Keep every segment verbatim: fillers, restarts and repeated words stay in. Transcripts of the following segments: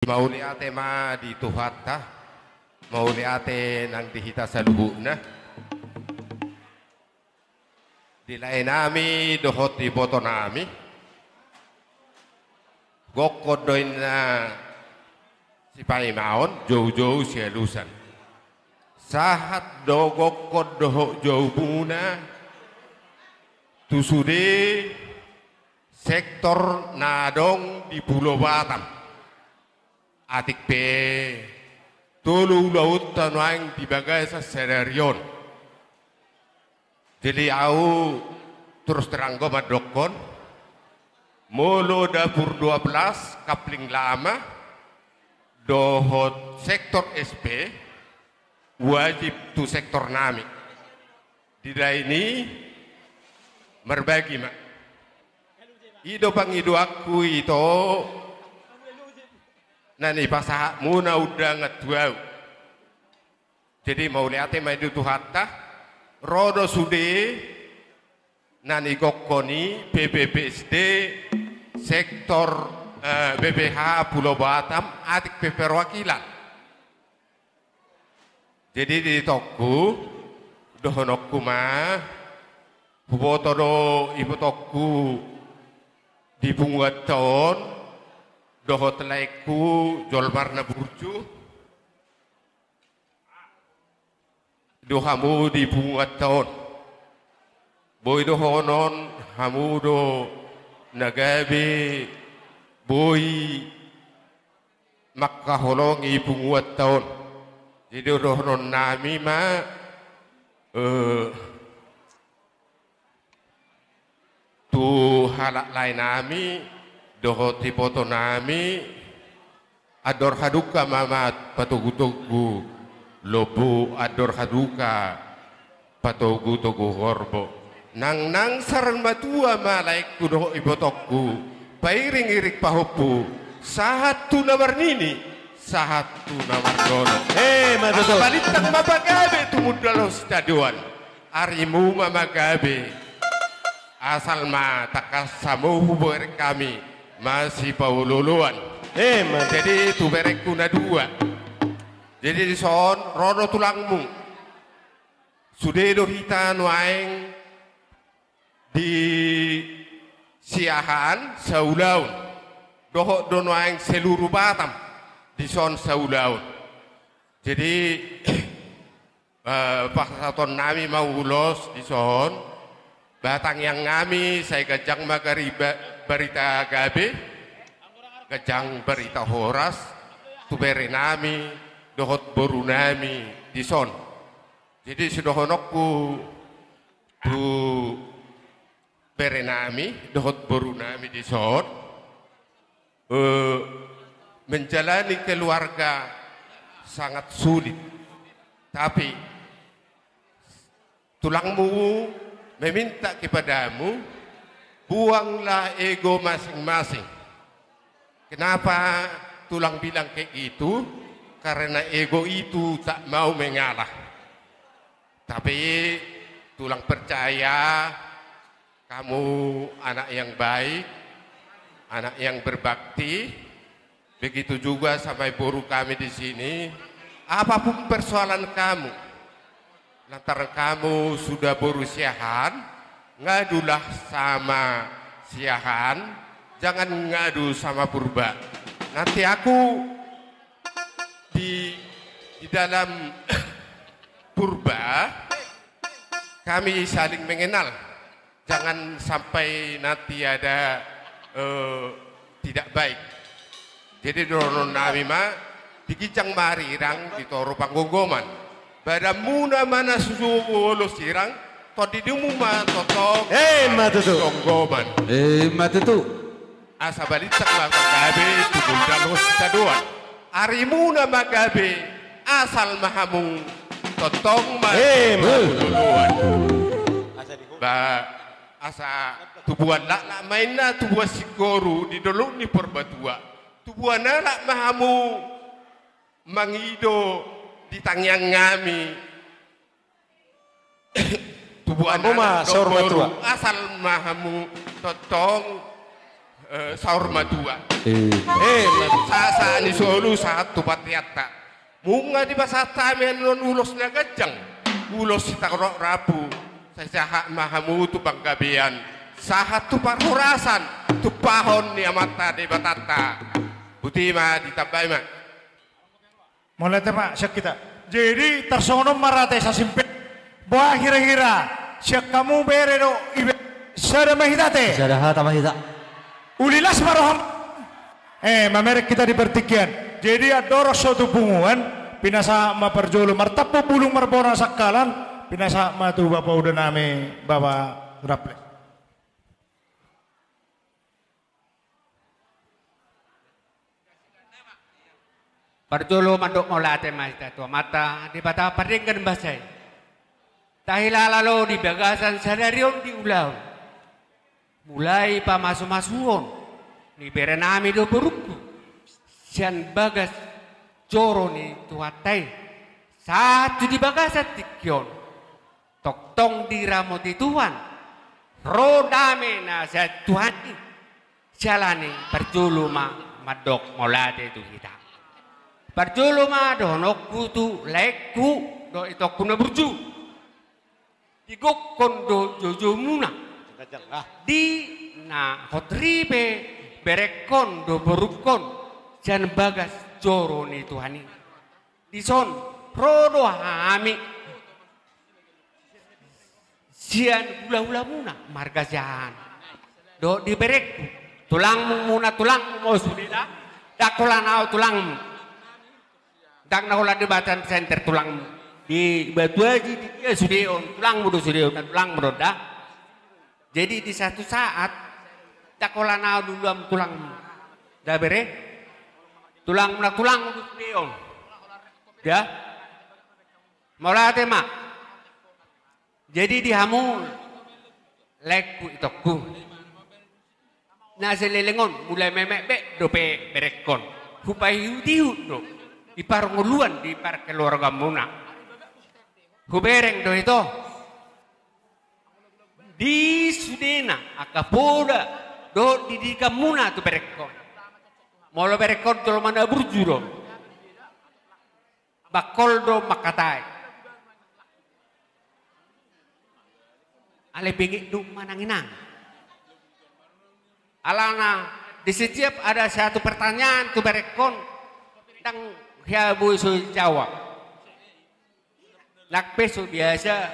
Mauliate ma di Tuhanta, mauliate nang di hita saluhutna. Di lae nami dohot iboto nami, gokkon do inna sipaimaon, joujou sialusan. Sahat do gokkon dohot joumuna tu sude sektor na adong di Pulo Batam. Atik pe tolu ulaonta nuaeng di bagasan sadari on. Jadi au terus terang do mandokkon, molo dapur dua belas Kapling Lama dohot sektor S P wajib tu sektor nami. Di daini marbagi ma. I do pangidoanku ito na nipasahatmuna undangan tu au. Jadi mauliate ma i di Tuhanta, ro do sude na nigokkon i P P P S D sektor, eh, B P H Pulo Batam, atik pe perwakilan. Jadi di itongku, dohononku ma, huboto do ibotongku di punguanta on, dohot laengku jolmarna burju, do hamu di punguanta on. Boi dohonon hamu do na gabe boi mangkaholongi punguanta on. Jadi dohonon nami ma, eh, tu halak lae nami dohot iboto nami, andor hadungka ma, ma patogutogu lombu, andor hadungka patogutogu horbo. Nang, nang saur matua ma laengku dohot ibotongku, pairingiring pahompu, sahat tu na marnini, sahat tu na marnono. Eh, ma tutu. Asa balintang ma pagabe tumundalhon sitadoan. Arimu ma magabe. Asal ma tangkas hamu hubereng hami masipaolooloan. Eh, ma. Jadi tu berengku na dua. Jadi dison ro do tulangmu. Sude do hita nuaeng di Siahaan saulaon. Dohot do nuaeng seluruh Batam dison saulaon. Jadi Eh, pasahaton nami ma ulos dison, ba tangiang nami sai ganjang ma gari ba-, barita gabe, ganjang barita horas, tu bere nami, dohot boru nami dison. Jadi sidohononku tu bere nami, dohot boru nami dison, eh, menjalani keluarga sangat sulit. Tapi tulangmu meminta kepadamu, buanglah ego masing-masing. Kenapa tulang bilang kayak gitu? Karena ego itu tak mau mengalah. Tapi tulang percaya, kamu anak yang baik, anak yang berbakti, begitu juga sama boru kami di sini. Apapun persoalan kamu, lantaran kamu sudah boru Siahaan, ngadulah sama Siahaan, jangan ngadu sama Purba. Nanti aku di, di dalam Purba, kami saling mengenal. Jangan sampai nanti ada, eh, tidak baik. Jadi dohonon nami ma, di ginjang ma arirang, di toru panggomgoman. Badanmuna ma na so jolo sirang, tondimu ma tongtong. Eh, ma tutu. Gomgoman. Eh, ma tutu. Asa balintang ma pagabe tumundalhon sitadoan. Arimuna ma gabe, asal ma hamu tongtong ma. Eh, ma tutu. Ba, asa tubuan laklak ma inna tubuan singkoru di dolok ni Purbatua. Tubuan anak ma hamu mangido di tangiang nami. Tubuan anak ma, saur matua. Asal ma hamu tongtong Eh, saur matua. Eh. Eh, ma-, sahat-sahat ni solu, sahat tu bonteanta. Nunga dipasahat hami annon ulos na ganjang, ulos sitorop rambu, sai sahat ma hamu tu panggabean, sahat tu parhorasan, tumpahon ni Amanta Debatanta. Boti ma, ditambai ma. Mauliate ma, sian hita. Jadi, tarsongon on ma ra ate sasintongna. Boha hira-hira sian hamu bere dohot ibebere, sada ma hita ate. Sada hata ma hita. Uli las ma roham. Eh, mamereng hita di partingkian. Jadi, andorang so tu punguan, pinasahat ma parjolo, martampuk bulung marbona sangkalan, pinasahat ma tu bapauda nami, Bapa Raffles. Parjolo mandok mauliate ma hita tu Amanta Debata pardenggan basa i. Tahilala do di bagasan sadari on di ulaon. Mulai pamasumasuon ni bere nami dohot borungku sian bagas joro ni Tuhanta i, sahat tu di bagasan tingki on. Tongtong diramoti Tuhan, ro dame na sian Tuhan i. Siala ni i parjolo ma mandok mauliate tu hita. Parjolo ma dohononku tu laengku dohot itongku na burju. Digokhon do joujou muna di na hot ripe berengkon dohot borungkon sian bagas joro ni Tuhan i. Dison ro do hami sian hulahula muna marga Siahaan dohot di berengku. Tulangmu muna, tulangmu ma sudena. Ndang holan ahu tulangmu. Ndang na holan di Batan Center tulangmu. Di Batu Aji, di dia sude on, tulangmu do sude on, tulangmu do da. Jadi di satu saat, ndang holan ahu duluan tulangmu. Da bere? Tulangmu na tulangmu do sude on. Da? Mauliate ma. Jadi di hamu laengku, itongku, na saleleng on, mulai memek be dope berengkon. Hupaihutihut do di parngoluan, di parkeluargamuna. Hubereng do ito. Di sudena angka poda dohot didikanmuna tu berengkon. Molo berengkon jolma na burju do. Bangkol do mangkatai. Alai benget do mananginang. Alana di setiap ada satu pertanyaan tu berengkon, ndang hea boi so jawab. Nang pe so biasa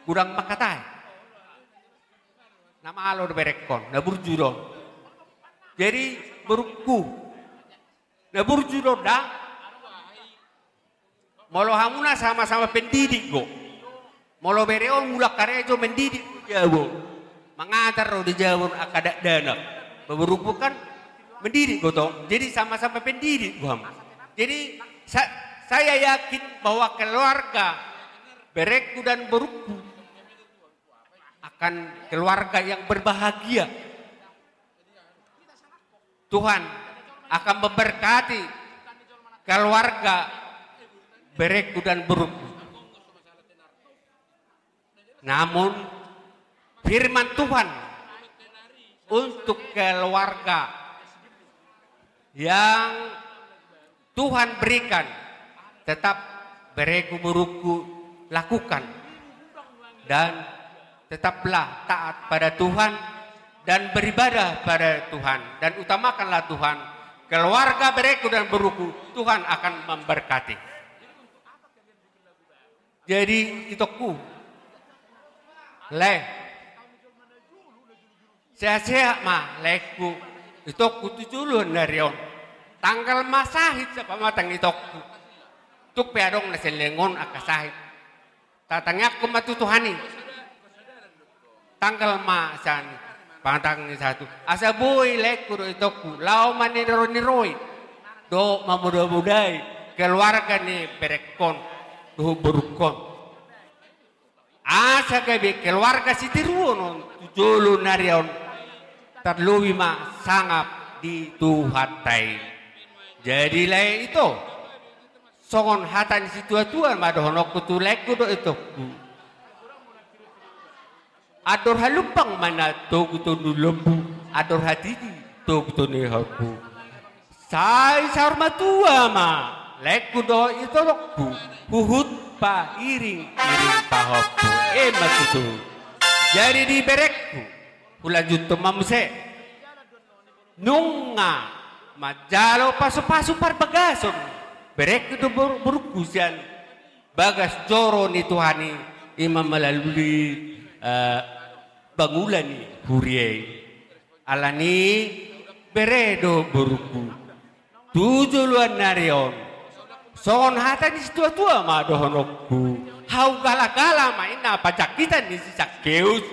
godang mangkatai. Na malo do berengkon, na burju do. Jadi borungku, na burju do da. Molo hamuna sama-sama pendidik do. Molo bere on mulak karejo mendidik do jabu. Mangajar do di jabu angka dakdanak. Borungku kan mendidik do tong. Jadi sama-sama pendidik do hamu. Jadi sa-, saya yakin bahwa keluarga berengku dan borungku akan keluarga yang berbahagia. Tuhan akan memberkati keluarga berengku dan borungku. Namun, firman Tuhan untuk keluarga yang Tuhan berikan, tetap berengku borungku lakukan. Dan tetaplah taat pada Tuhan dan beribadah pada Tuhan. Dan utamakanlah Tuhan. Keluarga berengku dan borungku, Tuhan akan memberkati. Jadi, itongku. Lae. Sehat-sehat ma, laengku. Itongku tu joloan ni ari on. Tanggal ma sahit sapamatang itongku. Tung pe adong na saleleng on angka sahit. Tatangiangkon ma tu Tuhan i. Tanggal ma sian pamatang ni sahit. Asa boi laengku dohot itongku. Laho maniniroi-niroi. Dohot mamodamodai. Keluarga ni berengkon. Dohot borungkon. Asa gabe keluarga sitiruon on tu jolo ni ari on, tarlobi ma sangap di Tuhanta i. Jadi lae ito, songon hata ni situatua ma dohononku tu laengku dohot itongku. Andor halumpang ma na togu tondulombu, andor hatiti Tutu ni horbu. Sai saur matua ma laengku dohot itondongku, huhut pairing-iring pahompu. Ima tutu. Jadi di berengku, hulanjuthon ma muse. Nunga manjalo pasu-pasu parbagason berengku dohot bor-, borungku sian bagas joro ni Tuhan i, ima melalui, eh, bangula ni huria i. Alani bere dohot borungku, tu joloan ni ari on, songon hata ni situa-tua ma dohononku, hau gala-gala ma inna panjangkitan ni si Sakeus.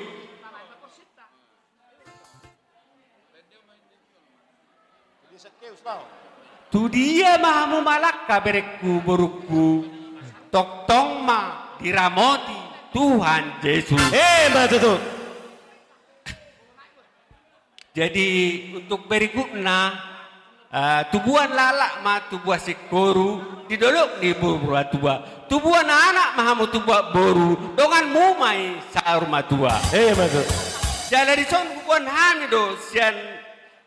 Tu dia ma hamu mangalangka berengku borungku, tongtong ma diramoti Tuhan Jesus. Ima tutu. Jadi untuk berikutna, eh, tubuan laklak ma tubuan singkoru di dolok ni boru matua. Tubuan anak ma hamu tubuan boru, donganmu ma i saur matua. Ima tutu. Jala dison huboan hami do sian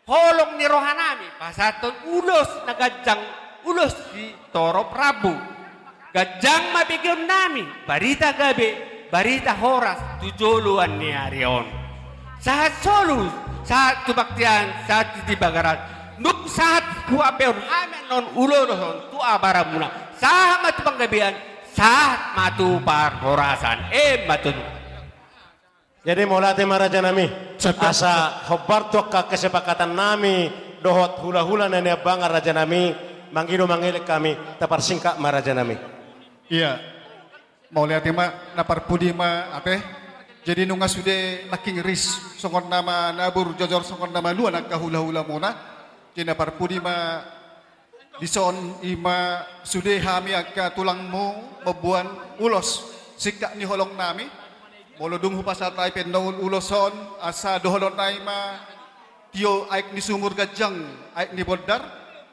holong ni rohanami pasahathon ulos na ganjang, ulos sitorop rambu. Ganjang ma begeonnami, barita gabe, barita horas tu joloan ni ari on. Sahat solu, sahat tu baktian, sahat tu bagaran, nunga sahat huambeon hami annon ulos on tu abaramuna, sahat ma tu panggabean, sahat ma tu parhorasan. Ima tutu. Jadi mauliate ma rajanami. Siap. Asa hombar tu angka kesepakatannami dohot hula-hula na niambangan rajanami, mangido mangelek hami, taparsingkat ma rajanami. Iya. Mauliate ma, na parpudi ma ate. Jadi nunga sude nangkin ris songon na manabur, jojor songon na manuan angka hula-hulamuna. Jadi na parpudi ma dison, ima sude hami angka tulangmu mamboan ulos singkat ni holongnami. Molo dung hupasahat hami pe annon ulos on, asa dohononnami ma tio aek ni sumur, ganjang aek ni bondar,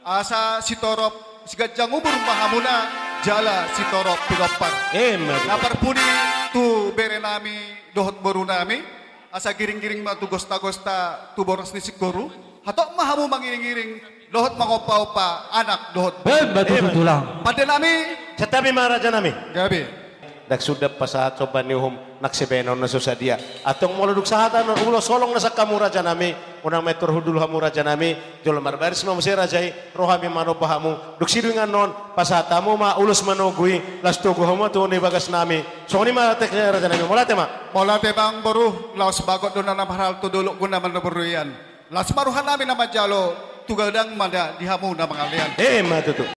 asa sitorop siganjang umur ma hamuna jala sitorop pinomparmuna. Ima tutu. Na parpudi tu berenami dohot borunami, asa giring-giring ma tu gosta-gosta tu boras ni singkoru, hatop ma hamu mangiring-iring dohot mangompa-ompa anak dohot boru. Ima tutu, Tulang. Pandenami. Santabi ma rajanami. Gabe. Ndang suda pasahat somba ni uhum, nang sibahenon na so sadia. Antong molo dung sahat annon ulos holong na sian hamu rajanami, unang metor hundul hamu rajanami, jolo marbaris ma muse raja i, ro hami manomba hamu, dung sidung annon pasahat hamu ma ulos manogu i, laos togu hamu ma tu bagasnami. Songon i ma ate rajanami, mauliate ma. Mauliate ma amang boru, laos bagot do na marhalto dolok guna manoboruian. Laos ma rohanami na manjalo, tu godang ma da di hamu na mangalean. Ima tutu.